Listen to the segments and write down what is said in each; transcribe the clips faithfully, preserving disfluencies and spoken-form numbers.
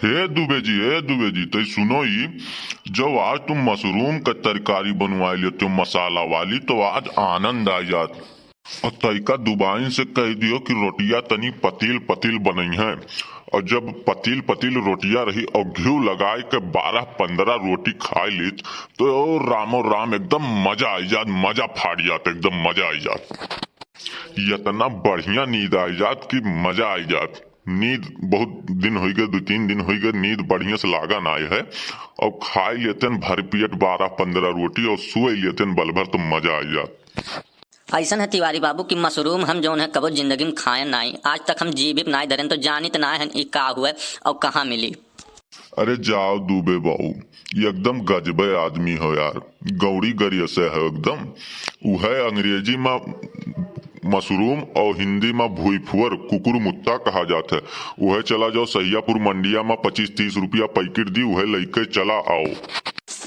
हे दुबे जी, हे दुबे जी, तई सुनो ई, जब आज तुम मशरूम क तरकारी बनवाए लेते हो मसाला वाली, तो आज आनंद आ जात। और तइका दुबाइन से कह दियो कि रोटिया तनी पतील पतील बनई है, और जब पतील पतील रोटिया रही और घिउ लगाए के बारह पन्द्रह रोटी खाए लीत, तो ओ रामो राम, एकदम मजा आई जात, मजा फाट जात, एकदम मजा आई जात। इतना बढ़िया नींद आई जात कि मजा आई जात। नींद बहुत दिन होई गए, दो तीन दिन होई गए, नींद बढ़िया से लागा ना आए है। और खाई लेते हैं भर पेट बारह पन्द्रह रोटी और सोई लेते हैं बल भर, तो मजा आई जात। ऐसन है तिवारी बाबू कि मशरूम हम जौन है कबो जिंदगी में खाए नाई, आज तक हम जीभ भी नाई धरेन, तो जानित नाई हन ई का हुए और कहाँ मिली। अरे जाओ दुबे बाऊ, ये एकदम गजबे आदमी हो यार। गौड़ी गरियसे है एकदम। उहे अंग्रेजी मा मशरूम और हिंदी मा भुईफुअर, कुकुरमुत्ता कहा जात है। उहे चला जाओ सहियापुर मंडिया मा पच्चीस तीस रुपया पैकेट दी, उहे लइके चला आओ।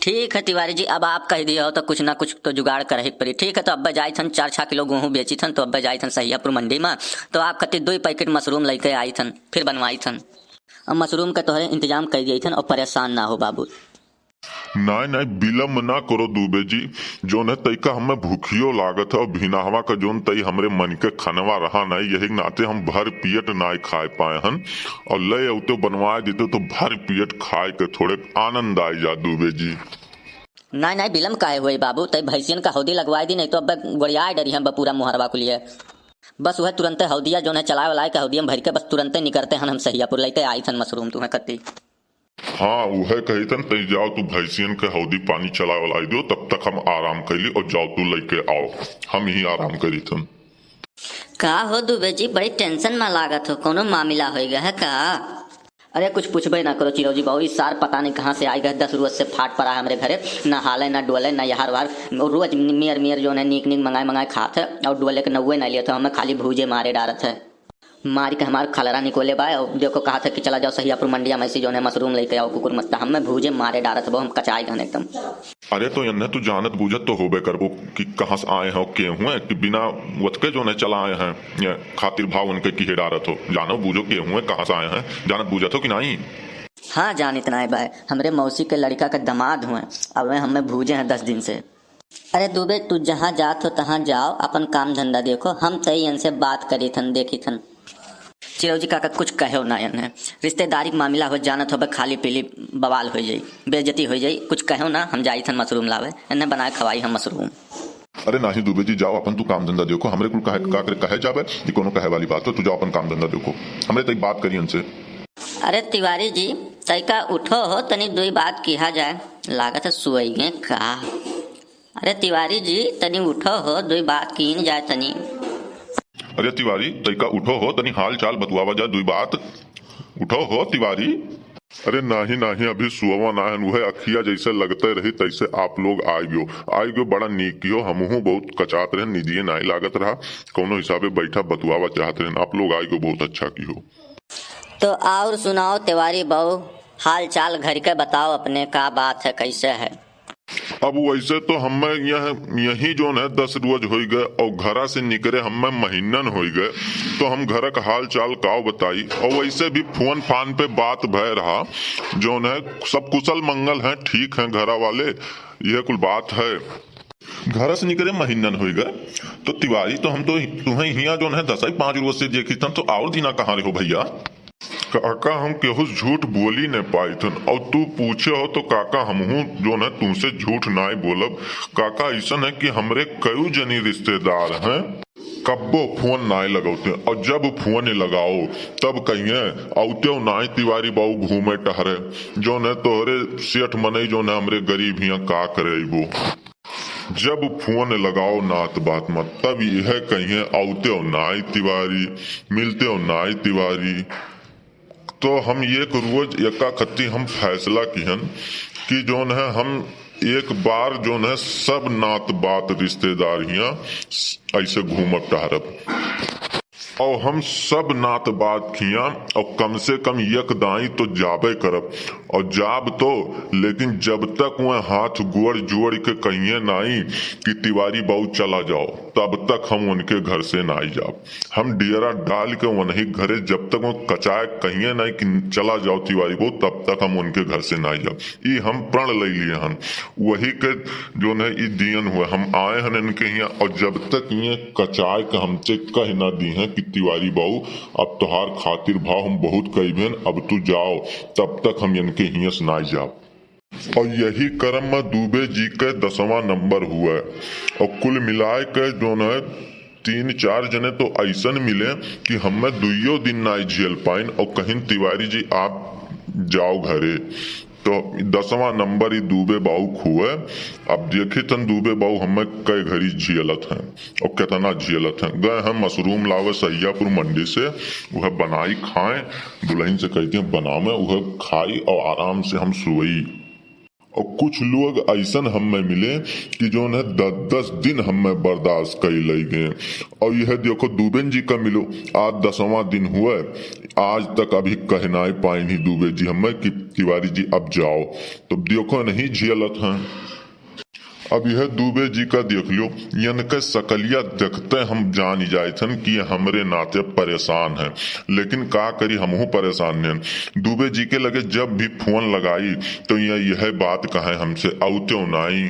ठीक है तिवारी जी, अब आप कह दिए हो तो कुछ ना कुछ तो जुगाड़ करही के पड़ी। ठीक है, तो अब्बे जाइत हन, चार छः किलो गेहूँ बेचित हन, तो अब्बे जाइत हन सहियापुर मंडी मा, तो आप खातिर दुई पैकेट मशरूम लइके आइत हन, फिर बनवाइत हन। अब मशरूम के तोहरे इंतजाम कर दिए हन और परेशान ना हो बाबू। नाई, नाई, विलम्ब ना करो दुबे जी, जौन है तइका हमें भूखियो लागत है और भिनाहवा का जौन तई हमरे मन के खनवा रहा नाई, यही के नाते हम भर पियट नाई खाए पाए हन, और ले अउते बनवाए देते तो भर पियट खाए के थोड़े आनंद आए जा दुबे जी। नाई, नाई, विलम्ब काहे हुए बाबू, तई भैंसियन का हौदी लगवाए दी, नहीं तो अब गोड़ियाए डरी हम पूरा मुहरवा कुलिए। बस वह तुरंते हौदिया जौन है चलाए वाला है के हौदिया में भर के बस तुरंते निकरते हन हम सहियापुर, लइके आइत हन मशरूम तुम्हें कत्ती। हाँ, उहे कहित हन, तई जाओ तू भैंसियन के हौदी पानी चलाए वाला आई दियो, तब तक हम आराम कैली और जाओ तू लइके आओ, हम ही आराम करित हन। का हो दुबे जी, बड़ी टेंशन में लागत हो, कोनो मामिला होइ गया है का? अरे कुछ पूछबे ना करो चिरौजी बाबू, ई सार पता नहीं कहाँ से आइ गए, दस रोज से फाट पड़ा है हमरे घरे, ना हाले ना डोले ना यहार वार, रोज मेर मेर जौन है नीक नीक मंगाए मंगाए खात है और डोले के नौवे ना लियत है, हमें खाली भूजे मारे डारत है। मारी के हमार खलरा निकोले बा, और देखो कहत है कि चला जाओ सहियापुर मंडिया में से जौन है मशरूम लइके आओ, कुकुरमुत्ता, हमें भूजे मारे डारत बा, हम कचाई गहन एकदम। अरे तो एन्ने तू जानत बूझत तो होबे करबो कि कहाँ से आए हो, के हुए कि बिना वतके जौन है चला आए हैं, ये खातिर भाव उनके किहे डारत हो, जानो बूझो के हुए, कहाँ से आए हैं, जानत बूझत हो कि नाई? हाँ जानित नाई बा, हमरे मौसी के लड़का के दामाद हुए, अब वे हमें भूजे हैं दस दिन से। अरे दुबे, तू जहाँ जात हो तहाँ जाओ, अपन काम धंधा देखो, हम तई इनसे बात करी थन, देखी थन। चिरौजी काका कुछ कहो ना इन्हें, रिश्तेदारी के मामला हो, जानत होबे खाली पीली बवाल हो जाई, बेइज्जती हो जाई, कुछ कहो ना, हम जाई थन मशरूम लावे, इन्हें बनाए खवाई हम मशरूम। अरे नाही दुबे जी, जाओ अपन तू काम धंधा देखो, हमरे कुल कहे, का करे कहे जाबे, ये कोनो कहे वाली बात हो, तू जाओ अपन काम धंधा देखो, हमरे तई बात करी इनसे। अरे तिवारी जी, तइका उठो हो, तनी दुई बात किहा जाए, लागत है सुअइगे का। अरे तिवारी जी, तनी उठो हो, दुई बात कीन जाए तनी। अरे तिवारी, तइका उठो हो, तनी हाल चाल बतुआवा जाए, दुई बात। उठो हो तिवारी। अरे नाही, नाही, अभी सुअवा ना हन, उहे अखिया जैसे लगते रही तैसे आप लोग आइ गयो। आइ गयो, बड़ा नीक किहो, हमहू बहुत कचात रहन, निदिये नाई लागत रहा, कौनो हिसाबे बैठा बतुआवा चाहत रहन, आप लोग आइ गयो, बहुत अच्छा किहो। तो और सुनाओ तिवारी बाऊ, हाल चाल घर के बताओ अपने, का बात है, कैसे है? अब वैसे तो हमें यह, यही जौन है दस रोज होइ गए और घरा से निकरे हमें महीनन होइ गए, तो हम घर का हाल चाल काव बताई। और वैसे भी फोन फान पे बात भय रहा, जौन है सब कुशल मंगल हैं, ठीक हैं घरा वाले, यह कुल बात है। घर से निकरे महीनन होइ गए, तो तिवारी तो हम तो तुम्हें हिया जौन है दस ही पाँच रोज से देखी तन, तो और दिना कहाँ रहो भैया? काका, हम केहू से झूठ बोली न पाइत हन, और तू पूछे हो तो काका, हमहू जौन है तुमसे झूठ नाय बोलब। काका, ऐसन है कि हमरे कई जनी रिश्तेदार हैं, कब्बो फोन नाय लगौते, और जब फोन लगाओ तब कहिए, "औते नाय तिवारी बाऊ घूमे टहरे, जौन है तोहरे सेठ मनई जौन है हमरे गरीब हियाँ का करे अइबो।" जब फोन लगाओ नात बात मत, तब यह कहिए, "औते नाय तिवारी, मिलते नाय तिवारी।" तो हम एक रोज एका खत्ती हम फैसला किहन कि जौन है हम एक बार जौन है सब नात बात रिश्तेदार हियाँ ऐसे घूमब टहरब। और हम सब नात बात खियाँ और कम से कम एक दाई तो जाबे करब। और जाब तो, लेकिन जब तक वह हाथ गोड़ जोड़ के कहिए नाई कि तिवारी बाऊ चला जाओ, तब तक हम उनके घर से नाई जाब। हम डेरा डाल के उन्हीं घरे, जब तक वो कचाए कहिए नाई कि चला जाओ तिवारी बहू, तब तक हम उनके घर से नाई जाब। ई हम प्रण ले लिए हन। वही के जौन है ई दियन हुए, हम आए हन इनके हियाँ, और जब तक ये कचाए के हमसे कह ना दी हैं कि तिवारी बहू, अब तोहार खातिर भाव हम बहुत कइबेन, अब तू जाओ, तब तक हम इनके हियाँ से नाई जाब। और यही क्रम में दुबे जी के दसवाँ नंबर हुए, और कुल मिलाए के जौन है तीन चार जने तो ऐसन मिले कि हमें दुइयो दिन नाई झेल पाइन, और कहिन, "तिवारी जी, आप जाओ घरे।" तो दसवाँ नंबर ई दुबे बाऊ खुए। अब देखित हन दुबे बाऊ हमें कई घड़ी झेलत हैं और कितना झेलत हैं। गए हैं मशरूम लावे सहियापुर मंडी से, वह बनाई खाएं, दुल्हन से कह दिए बनावे, वह खाई और आराम से हम सोई। और कुछ लोग ऐसन हमें मिले कि जौन है दस दस दिन हमें बर्दाश्त कई लई गए। और यह देखो दुबेन जी का मिलो, आज दसवाँ दिन हुए, आज तक अभी कह नाई पाइन ही दुबे जी हमें कि तिवारी जी अब जाओ, तो देखो नहीं झेलत हैं। अब यह दुबे जी का देख लो, इनके सकलिया देखते हम जान जाइत हन कि ये हमरे नाते परेशान हैं, लेकिन का करी, हमहू परेशान हैं। दुबे जी के लगे जब भी फोन लगाई तो ये यह बात कहे हमसे, "औते हो नाई,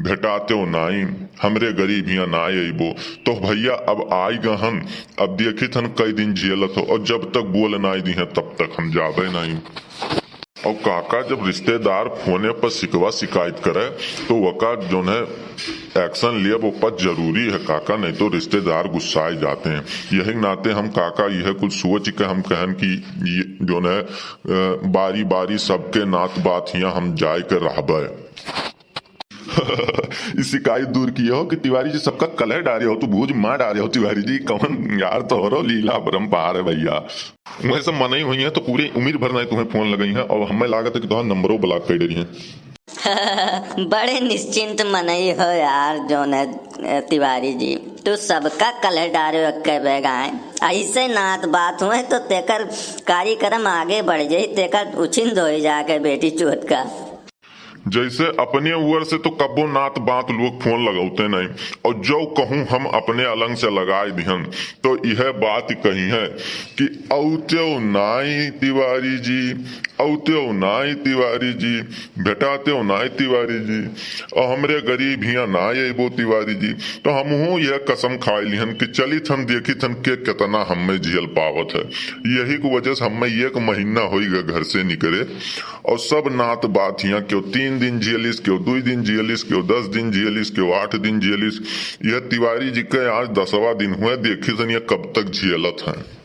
भेटाते हो नाई, हमरे गरीब हियाँ नाई अइबो।" तो भैया अब आई गहन, अब देखित हन कई दिन झेलत हो, और जब तक बोल नाई दी हैं तब तक हम जाबे नाई। और काका जब रिश्तेदार फोने पर शिकवा शिकायत करे तो वका जौन है action लेब ओपर जरूरी है काका, नहीं तो रिश्तेदार गुस्साए जाते हैं। यही नाते हम काका यह कुछ सोच के हम कहन कि ये जौन है, अ, बारी बारी सबके नात बात हियाँ हम जाए के रहबे। ई शिकायत दूर किए हो कि तिवारी जी सबका कलह डारे हो, तू भूज मार डारे हो तिवारी जी। कौन यार तोहरो लीला अपरंपार है भैया। वैसे मनई हुई है तो पूरे उम्र भर नहीं तुम्हें फोन लगाई है और हमें लागत है कि तुम्हारा नंबरो block कर दे रही है। बड़े निश्चिंत मनई हो यार जौन है, ए, तिवारी जी, तू सबका कलह डारे हो एक्के बेगाए। ऐसे नात बात हुए तो तेकर कार्यक्रम आगे बढ़ जाई, तेकर उछिंद होई जाके बेटी चोद का। जैसे अपने ओर से तो कब्बो नात बात लोग फोन लगौते नहीं, और जो कहूँ हम अपने अलंग से लगाए दिहन, तो यह बात कही है कि "औते हो नाई तिवारी जी, औते हो नाई तिवारी जी, भेटाते हो नाई तिवारी जी, और हमरे गरीब हियाँ नाई अइबो तिवारी जी।" तो हमहू यह कसम खाए लिहन कि चलित हन देखित हन के कितना हमें झेल पावत है। यही की वजह से हमें एक महीना होई गए घर से निकले, और सब नात बात हियाँ केहू तीन दिन झेलिस, केहू दुई दिन झेलिस, केहू दस दिन झेलिस, केहू आठ दिन झेलिस। यह तिवारी जी के आज दसवाँ दिन हुए, देखित हन ये कब तक झेलत हैं।